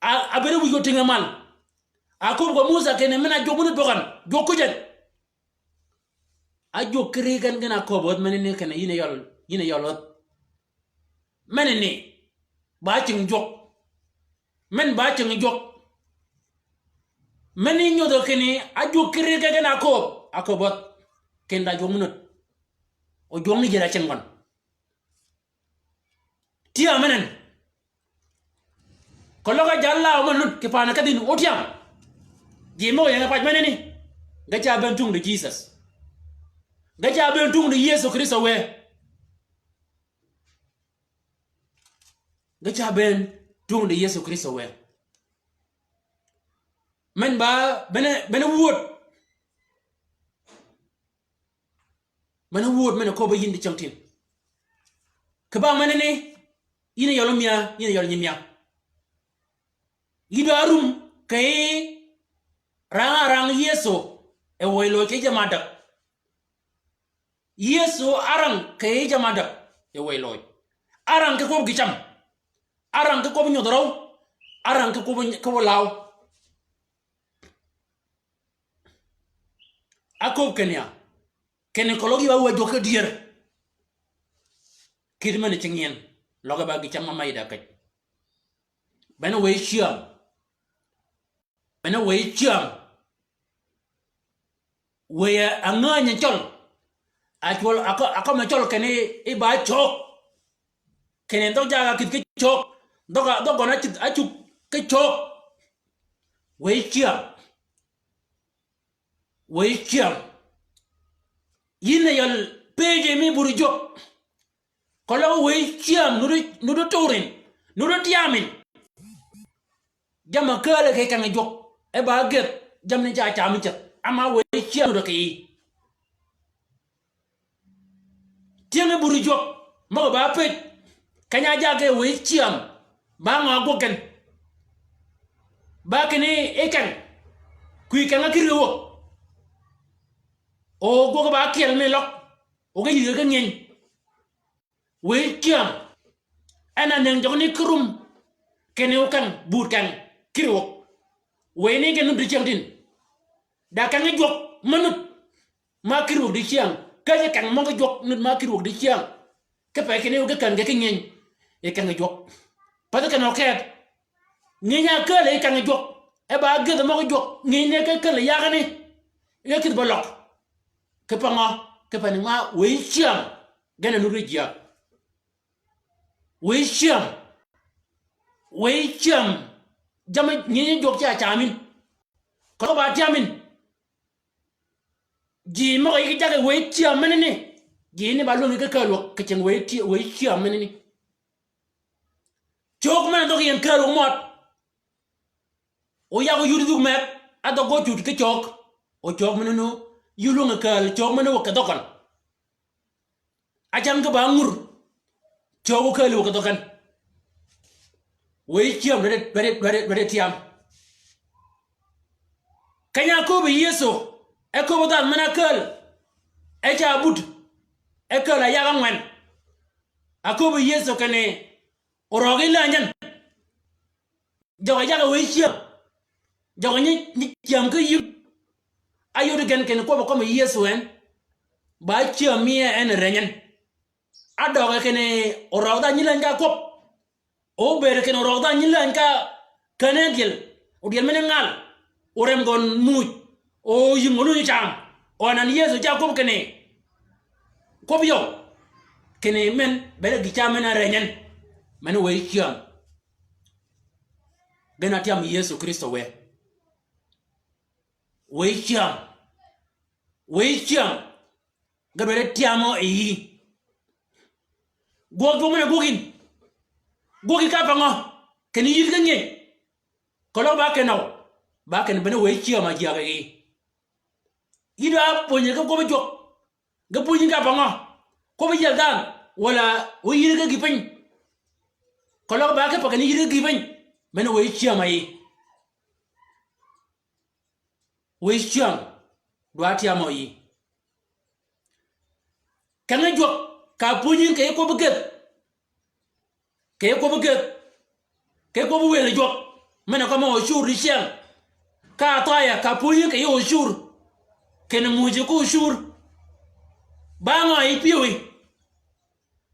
A, a bëëd wïj ko tïnge mal. A köbbi ko Musa kinni men-a jwøk meni bøgøn, jwøk kujan. Ájwøk ki ri gen gen a köbbi räth menani kinni yïn a yøl, yïn a yøl räth. Menani, ba cing jwøk. Men ba cing jwøk. Meni nyodhø kinni, ájwøk ki ri gen gen a köbbi, a köbbi räth. Kinni da jwøk meni. O jwøk ni jyër a cing gøn. Tyam men en. Keløg a jal law men nud kì paani kedhi ni o tyam. Ji møg-a ying pac menani. Ge ca bënn tungdi Jisøs. Ge ca bënn tungdi Yëso Krïstø wë. Ge ca bënn tungdi Yëso Krïstø wë. Men ba, bene, bene wud. Men-a wud men-a köbbi yïn dicyängtïn. Kì bang menani, yïn a yøl myäa, yïn a yøl nyi myäa. Yï dwa rum kì rang-a rang Yëso, e wëy loj kì jamm-a däg. Yëso árang kì jamm-a däg, e wëy loj. Árang ki kwøb gï cam. Árang ki kwøb nyodh røw. Árang ki kwøb, kwøb law. Áköbbi kinni ya. Kinni keløg yï ba wë jwøk ki dyër. Kït men-a cing yïn. Løg e ba gï cam ma yï da käj. Bene wëy cyäm. Bene wëy cyäm. Wëy a ngäny cøl. A cwøl, a kø, a kømmi cøl kinni yï ba cög. Kinni dhøg jaag-a kïdhi ki cög. Dhøg-a, dhøg gøn-a cïdh, a cug ki cög. Wëy cyäm. Wëy cyäm. Yïn a yøl pëjji mi buri jwøk. Keløg wëy cyäm, nuti, nuti turin, nuti tyamin. Jamm-a kääl kì kengi jwøk, e ba gëdh, jammì ni ca cami ceth, ama wëy cyäm nuti kì yï. Tyëng-a buri jwøk, møg-a ba pëj, keny-a jaggi wëy cyäm, ba ngø gwøg gen. Ba kinni yi keng, kwï keng-a kïr ki wäg. O gwøg ba kyel mi løg, o ge yïdhi ki ngyëny. Wëy cyäm. En a nëngi jøgani ki rum. Kinni o keng, buud keng, kïr wäg. Wëy ni gen nuti cyängtïn. Da kengi jwøk, me nuti. Ma kïr wäg dicyäng. Käjji keng møg-a jwøk nuti ma kïr wäg dicyäng. Kipe kinni o ge kän ge ki ngyëny. Yi kengi jwøk. Pathi kinni o ket. Ngyëny a kääl yi kengi jwøk. E ba gëdhi møg-a jwøk. Ngyëny ni ke kääl yi yagani. Yi kïdhi ba løg. Kipe ngø, kipe ni ngø wëy cyäm. Gen a nuti jyäg. Wëy cyäm. Wëy cyäm, jammì nyi jwøk ca camin. Keløg ba tyamin. Ji møg-a yï ki jaggi wëy cyäm menani. Ji ni ba lwøngi ki kääl wäg kì cing wëy cy-, wëy cyäm menani. Cög men-a dhøg yi en kääl wäg mød. O yag o yud dhug meg, a dhøg gø cut ki cög. O cög menani, yï lwøngi kääl, cög menani wäg kì dhøg gøn. Acam ki ba ngur. Cög o kääl wäg kì dhøg gøn. Wëy cyäm dwaddi, dwaddi, dwaddi, dwaddi tyam. Keny-a áköbbi Yëso, e köbbi dhanhø men-a kääl. E ca but. E kääl a yag ángwen. Áköbbi Yëso kinni, orøg yi länyi en. Jøg-a jaggi wëy cyäm. Jøg-a nyi, nyi cyäm ki yïg. Áyod gen kinni kwøbb-a kømmi Yëso en. Ba cyäm mi en reny en. Ádøge kinni orøg dhanhø nyi länyi ka kwøb. O bëëd kinni orøg dhanhø nyi länyi ka kän-a dyel. O dyel men-a ngal. O rem gøn muuj. O yïng o lunyi cam. O anan Yëso ca kwøb kinni. Kwøb yøw. Kinni men, bene gï cam men-a reny en. Men wëy cyäm. Gen-a tyam Yëso Krïstø wë. Wëy cyäm. Wëy cyäm. Ge dwaddi tyamø yi yï. Gwøg jwøk men-a gwøg yïn. Gwøg yïn ka pa ngø? Kinni yïddi ki ngyëny. Keløg ba kinni nøw. Ba kinni bene wëy cyäm a jyäg yi yï. Yï dwa pwönyi ki kwøbbi jwøk. Ge pwönyi ka pa ngø? Kwøbbi yiel dhanhø, walà o yïddi ki gï piny. Keløg ba ki pa kinni yïddi ki gï piny. Bene wëy cyäm a yi. Wëy cyäm, dwa tyamø yi. Keng-a jwøk, ka pwönyi kì yij kwøbbi geth. Kì yij kwøbbi geth. Kì yij kwøbbi wël jwøk. Men-a kømmi ocur dicyäng. Ka athaya, ka pwönyi kì yij ocur. Kinni muuj ki ocur. Ba ngø yi pyëwí.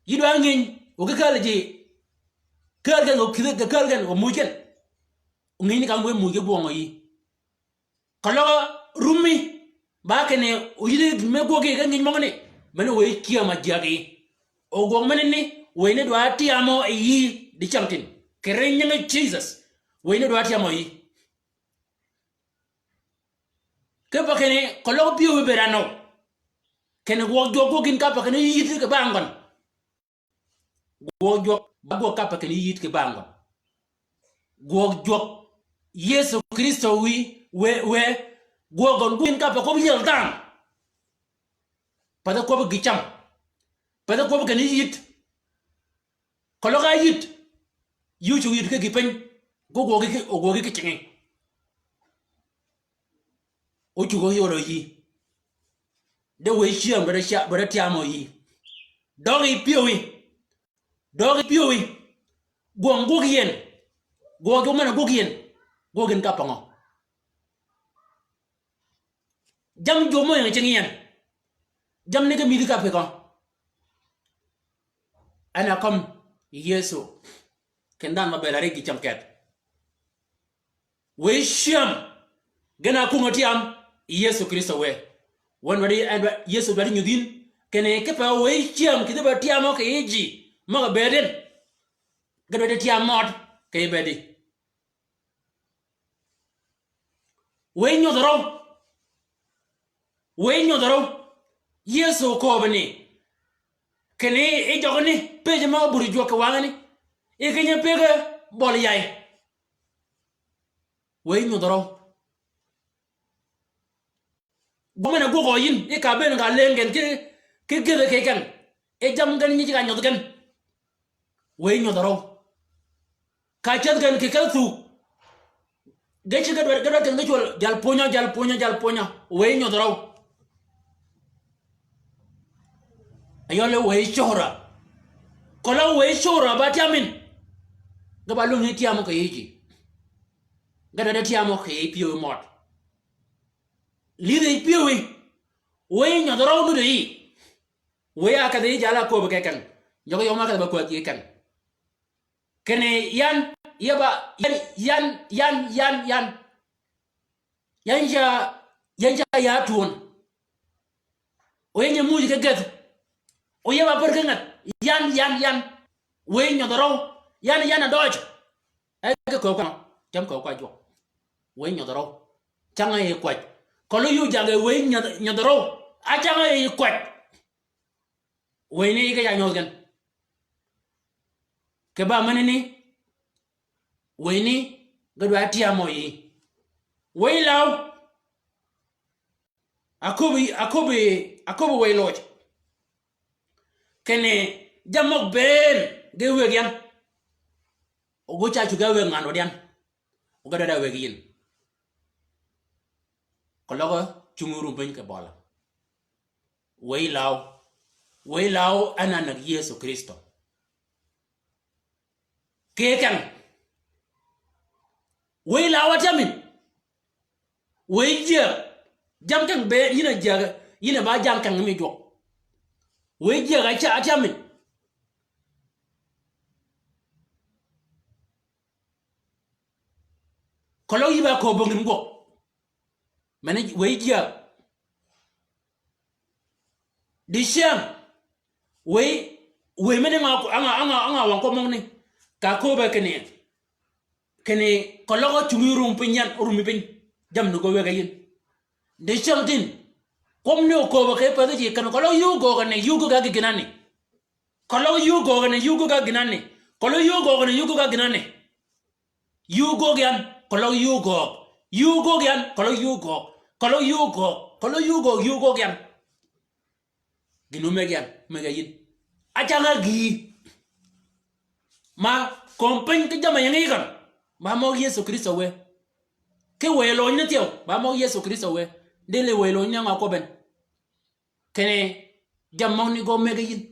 Yï dwa ngïny, o ki kääl ji. Kääl gen, o kïdhi, kääl gen, o muuj gen. O ngïny ni ka ngwe muuj ki gwøngø yi. Keløg rummi, ba kinni, o yïddi me gwøg yi ki ngïny møgani, men wëy cyäm a jyäg yi. O gwøg menani, wëy ni dwa tyamø yi, dicyängtïn. Kì ri nyingi Jisøs, wëy ni dwa tyamø yi. Kipe kinni, keløg pyëwí bëëd a nøw. Kinni gwøg jwøk gwøg yïn ka pa kinni yïddi kì bang gøn. Gwøg jwøk, ba gwøg ka pa kinni yïddi kì bang gøn. Gwøg jwøk, Yëso Krïstø wï, wë, wë, gwøg gøn gwøg yïn ka pa kwøbbi yiel dhanhø. Pathi kwøbbi gï cam. Pathi kwøbbi kinni yïddi. Keløg a yïddi. Yï ocuggi yïddi ki gï piny. Gwøg gwøg ki, o gwøg ki cingi. Ocuggi yøl yi. De wëy cyäm, dwaddi cya-, dwaddi tyamø yi. Døøg yi pyëwí. Døøg yi pyëwí. Gwøng gwøg yien. Gwøg jwøk men-a gwøg yien. Gwøg yien ka pa ngø? Jammì jwøk mø ying cingi yien. Jammì ni ki mïdhi ka pekø. En a kømmi Yëso. Kinni dhanhø ma bëël a ri gï cam keth. Wëy cyäm. Gen a kwöng-a tyam. Yëso Krïstø wë. Wen dwaddi, en dwa-, Yëso dwaddi nyudhi yïn. Kinni kipe wëy cyäm kidhi be tyamø kì yij ji. Møg-a bëëd en. Ge dwaddi tyam mød. Kì yij bëëdi. Wëy nyodh røw. Wëy nyodh røw. Yëso kööb ni. Kinni yi jøgani, pëjji møg-a bur jwøk kì wangani. Yi kinyi pëggi bøli yay. Wëy nyodh røw. Gwøg men-a gwøg yïn, yi ka bëën ka lëng gen ki, ki gïdhi ki ken. Yi jammì gen nyi ji ka nyodh gen. Wëy nyodh røw. Ka ceth gen kì kedhi thug. Ge ci ge dwaddi, ge dwaddi gen ge cwøl, jal pwönyø, jal pwönyø, jal pwönyø. Wëy nyodh røw. Ayøl yi wëy cora. Keløg wëy cora ba tyam yïn. Ge ba lwøng yi tyamø kì yij ji. Ge dwaddi tyamø kì yij pyëwí mød. Lidhi pyëwí. Wëy nyodh røw nuddi yi. Wëy a kedhi yi jal a kööb kì ken. Nyøg yøm a kedhi ba kwädh kì ken. Kinni yan, ya ba, yan, yan, yan, yan, yan. Yan ca, yan ca ya twön. O yan ya muuj ki geth. O ya ba pär ki nget. Yan, yan, yan. Wëy nyodh røw. Yan, yan a døøj. E ki kööb kwan, cam kööb kwa jwøk. Wëy nyodh røw. Cang-a yi kwäj. Keløg yuu jaggi wëy nyodh, nyodh røw. A cang-a yi kwäj. Wëy ni ge ja nyodh gen. Kì bá menani. Wëy ni ge dwa tyamø yi. Wëy law. Aköbbi, aköbbi, aköbbi wëy loj. Kinni jammì møg bënn ge wëggi yan. O ge ca cuggi wëggi ngan wød yan. O ge dwaddi wëggi yïn. Keløg cungi rum piny kì bøla. Wëy law. Wëy law en a näg Yëso Krïstø. Kì keng. Wëy law a tyam yïn. Wëy jyääg. Jam keng be, yïn a jyääg, yïn a ba jam keng mi jwøk. Wëy jyääg a ca a tyam yïn. Keløg yï ba kööb bong yïn gwøg. Mene wëy jyääg. Dicyäng. Wëy, wëy mene nga, anga, anga, anga wang kwøb møgani. Ka kööbe kinni. Kinni keløg cungi rum piny yan, rum piny. Jammì ni gø wëggi yïn. Dicyäng tin. Kwøb ni okööbe kì pädhi ji, kinni keløg yuu göög ni, yuu göög a gïnani. Keløg yuu göög ni, yuu göög a gïnani. Keløg yuu göög ni, yuu göög a gïnani. Yuu göög yan, keløg yuu göög. Yuu göög yan, keløg yuu göög. Keløg yuu göög, keløg yuu göög, yuu göög yan. Gïn-a ómëggi yan, ómëggi yïn. Acang-a gïï. Ma, kömi piny ki jamm-a yingi gøn. Ba møg Yëso Krïstø wë. Ki wëy lony ni thyew, ba møg Yëso Krïstø wë. Dili wëy lony ni nga kwøb en. Kinni, jammì møgani gø ómëggi yïn.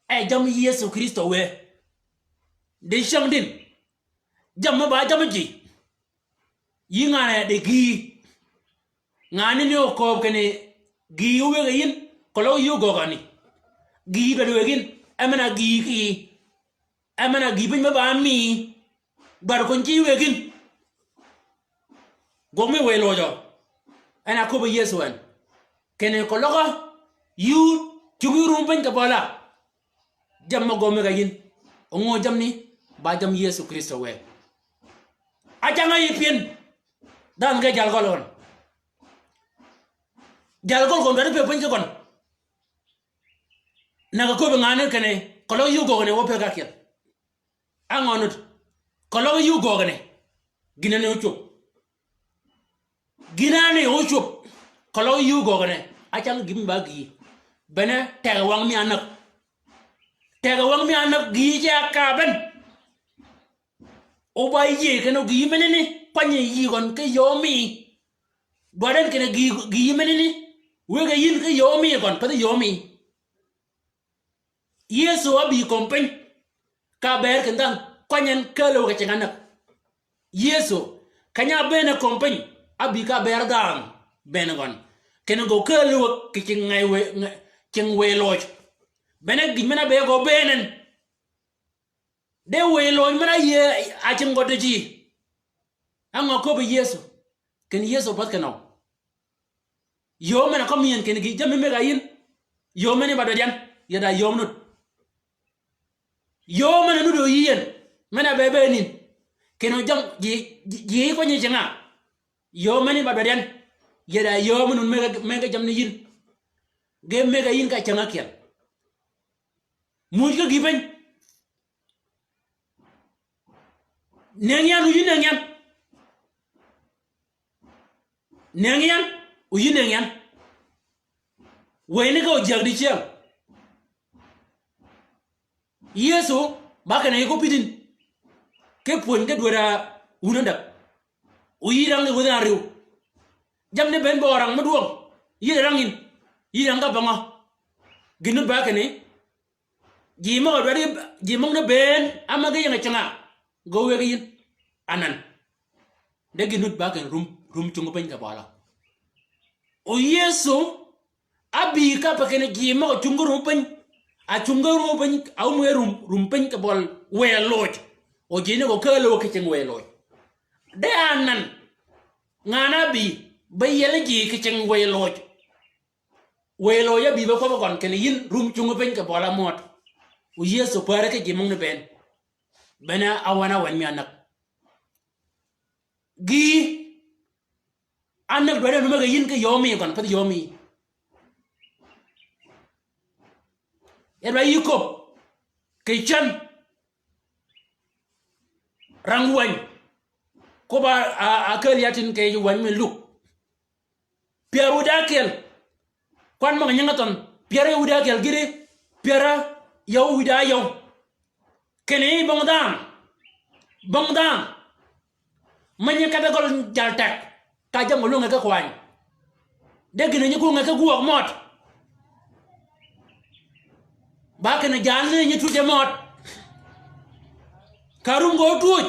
E jammì Yëso Krïstø wë. Dicyäng din. Jammì ba jammì ji. Yï ngan-a di gïï. Ngan-a ni okööb kinni gïï ówëggi yïn, keløg yuu göög ni. Gïï dwaddi wëggi yïn, e men-a gïï kì yï. E men-a gïï piny me ba mi. Dwaddi kony ki wëggi yïn. Gwøg mi wëy lojø. En a köbbi Yëso en. Kinni keløg yuu cungi rum piny kì bøla. Jammì møg-a ómëggi yïn. O ngø jammì ni, ba jammì Yëso Krïstø wë. Acang-a yï pyën. Dhanhø ge jal gøl gøn. Jal gøl gøn, dwaddi pëggi piny ki gøn. Nag-a köbbi ngan-a kinni, keløg yuu göög ni wø pëggi ákyel. Á ngø nud. Keløg yuu göög ni. Gïn-a ni ócwöb. Gïn-a ni ócwöb, keløg yuu göög ni, acang gïn mi ba gïï. Bene tegø wang mi ánäg. Tegø wang mi ánäg gïï ce a kaben. O ba yïëy kinni gïï menani, kwany-a yï gøn ki yöö mi. Dwaddi en kinni gïï, gïï menani. Wëggi yïn ki yöö mi gøn, pathi yöö mi. Yëso ábï kömi piny. Ka bëëd kinni dhanhø, kwany en kääl wø kì cing ánäg. Yëso, keny-a ábëën kömi piny, ábï ka bëëd dhanhø, bëën gøn. Kinni gø kääl wø kì cing ngäy wëy, ngäy, cing wëy loj. Bene gïn men-a be gø bëën en. De wëy loj men-a yïëy a cing gø diji. Á ngø köbbi Yëso. Kinni Yëso path kinøw. Yöö men-a kømmi yien kinni gï jammì mëgg-a yïn. Yöö men-a ba dwaddi yan. Yada yöö nud. Yöö men-a nud o yï yien. Men-a be be nin. Kinni o jammì ji, ji, ji kwany-a cinga. Yöö men-a ba dwaddi yan. Yada yöö men-a nud mëgg-a, mëgg-a jammì ni yïn. Ge mëgg-a yïn ka cäng ákyel. Muuj ki gïï piny. Nëngi yan, o yï nëngi yan. Nëngi yan, o yï nëngi yan. Wëy ni ka o jyäg dicyäng. Yëso, ba kinni yï ko pïdin. Ki pwöny ki dwäd-a wun ádäg. O yï rang ni wäthi árïw. Jammì ni bënn bø rang mø dwøng. Yï rang yïn. Yï rang ka bangø. Gïn nud ba kinni. Ji møg-a dwaddi, ji møgani bënn, áma ge ying-a cinga. Gø wëggi yïn. Anan. De gïn nud ba kinni rum, rum cungi piny kì bøla. O Yëso, ábï ka pa kinni ji møg-a cungi rum piny. A cungi rum piny, a ómø rum, rum piny kì bøl wëy loj. O ji ni gø kääl wø kì cing wëy loj. De anan. Ngan-a ábï, be yiel ji kì cing wëy loj. Wëy loj ábï be kwøbbi gøn kinni yïn rum cungi piny kì bøla mød. O Yëso pär ki ji møgani bënn. Bene a wen a wen mi ánäg. Gï, an näg dwaddi en mege yïn ki yömi gøn, path yömi. E dwaddi yï köbb kì cän. Rang wäny. Köbb-a, a, a kääl ya tin kì wäny mi Luk. Pyär wïdá ákyel. Kwan møg-a nyinge thønh. Pyär wïdá ákyel gïti. Pyär yøw wïdá yøw. Kinni bong dhanhø. Bong dhanhø. Me nyi kedhi gøl jal tek. Ka jammì lwønge ki kwany. De gïn-a nyi kwönge ki gwøg møt. Ba kinni jalni nyi twöje møt. Ka rum gø ótwöj.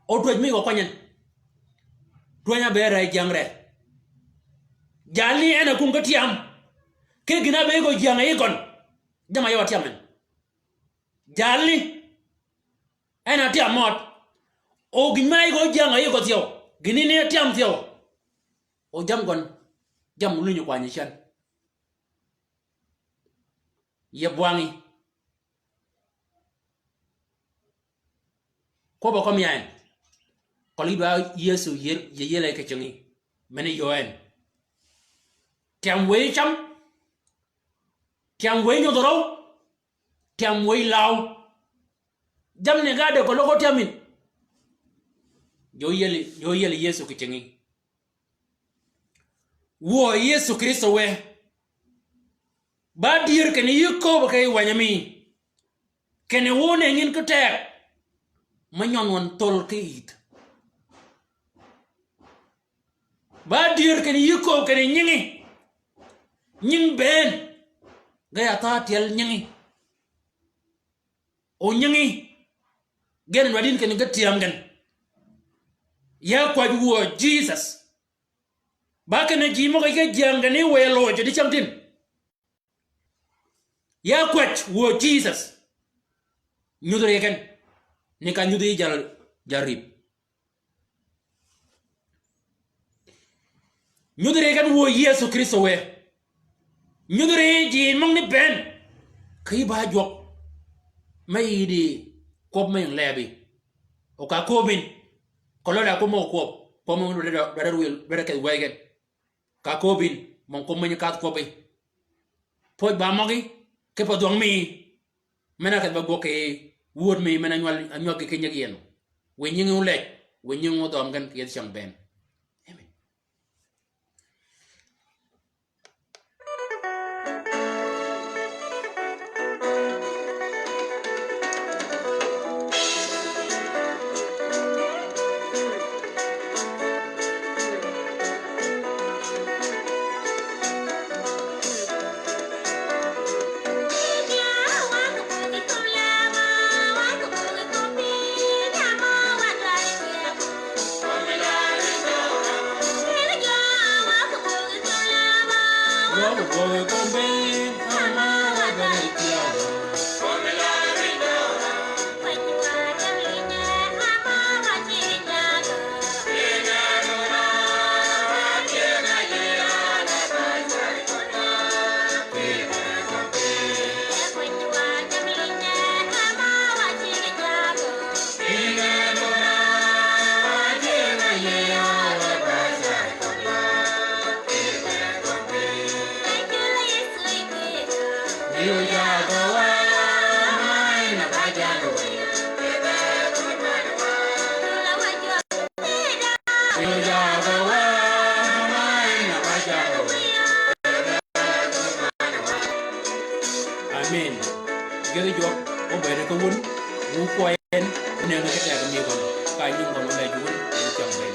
Ótwöj mi gø kwany en. Twöny-a be rey jyäng re. Jalni en a kwöng ki tyam. Ki gïn-a be gø jyäng yi gøn. Jamm-a yøw a tyam en. Jalni en a tyam møt. O gïn me áyi gø jyäng yi gø thyew. Gïn-a ni tyam thyew. O jamm gøn. Jamm lunyi kwany yi cän. Yi bwangí. Kwøbb-a kømmi ya en. Køli dwa Yëso yïël, yïël yi kì cingí. Meni yöö en. Tyam wëy cam. Tyam wëy nyodh røw. Tyam wëy law. Jammì ni ga de ko løg ótyam yïn. Jø yïël, jø yïël Yëso kì cingí. Wuö Yëso Krïstø wë. Ba dyër kinni yï kööb kì wänyi mi. Kinni wun e ngin ki teg. Me nyøn wøn thöl ki yïdh. Ba dyër kinni yï kööb kinni nyingi. Nying bënn. Ge ya tha tyel nyingi. O nyingi. Gen wadin kinni ge tyam gen. Ya kwäj wuö Jisøs. Ba kinni ji møg-a ge jyäng gen yi wëy lojø di cäng tin. Ya kwäj wuö Jisøs. Nyudh ri gen. Ni ka nyudh yi jal, jal rib. Nyudh ri gen wuö Yëso Krïstø wë. Nyudh ri ji møgani bënn. Kì ba jwøk. Me yïddi kwøb me ying lebi. O ka kööb yïn. Keløg da kwøb møg-a kwøb. Kwøb møg-a dwaddi, dwaddi, dwaddi kedh wëy gen. Ka kööb yïn, møg-a kwøb me nyi kadh kwøbbi. Pwøj ba møgí, kipe dhwøng mi. Men-a kedh ba gwøg kì wöd mi, men-a nywal, a nywag ki nyigi en. Wiy nyingi ólej, wiy nyingi ódhøøm gen kì yethi cäng bënn. Amen. Amen. Gïthi jwøk obëëd ki wun, wu kwøy en, wu nëngi ki teg mi gøn, ka nying gøn olej wun, en cam be.